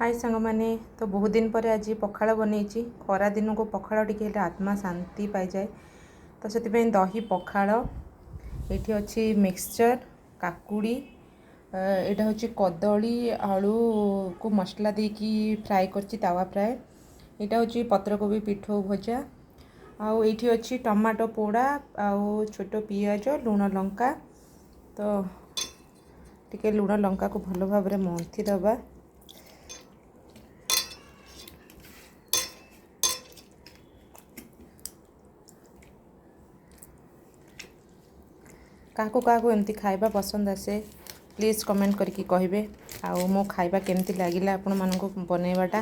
High ସାଙ୍ଗମାନେ, ତ ବହୁତ ଦିନ ପରେ ଆଜି ପଖାଳ ବନେଇଛି। ଖରା ଦିନକୁ ପଖାଳ ଟିକେ ହେଲେ ଆତ୍ମା ଶାନ୍ତି ପାଇଯାଏ, ତ ସେଥିପାଇଁ ଦହି ପଖାଳ। ଏଇଠି ଅଛି ମିକ୍ସଚର୍, କାକୁଡ଼ି, ଏଇଟା ହେଉଛି କଦଳୀ ଆଳୁକୁ ମସଲା ଦେଇକି ଫ୍ରାଏ କରିଛି, ତାୱା ଫ୍ରାଏ। ଏଇଟା ହେଉଛି ପତ୍ରକୋବି ପିଠଉ ଭଜା। ଆଉ ଏଇଠି ଅଛି ଟମାଟୋ ପୋଡ଼ା ଆଉ ଛୋଟ ପିଆଜ, ଲୁଣ ଲଙ୍କା। ତ ଟିକେ ଲୁଣ ଲଙ୍କାକୁ ଭଲ ଭାବରେ ମନ୍ଥି ଦେବା। କାହାକୁ କାହାକୁ ଏମିତି ଖାଇବା ପସନ୍ଦ ଆସେ, ପ୍ଲିଜ୍ କମେଣ୍ଟ କରିକି କହିବେ। ଆଉ ମୋ ଖାଇବା କେମିତି ଲାଗିଲା ଆପଣମାନଙ୍କୁ ବନେଇବାଟା,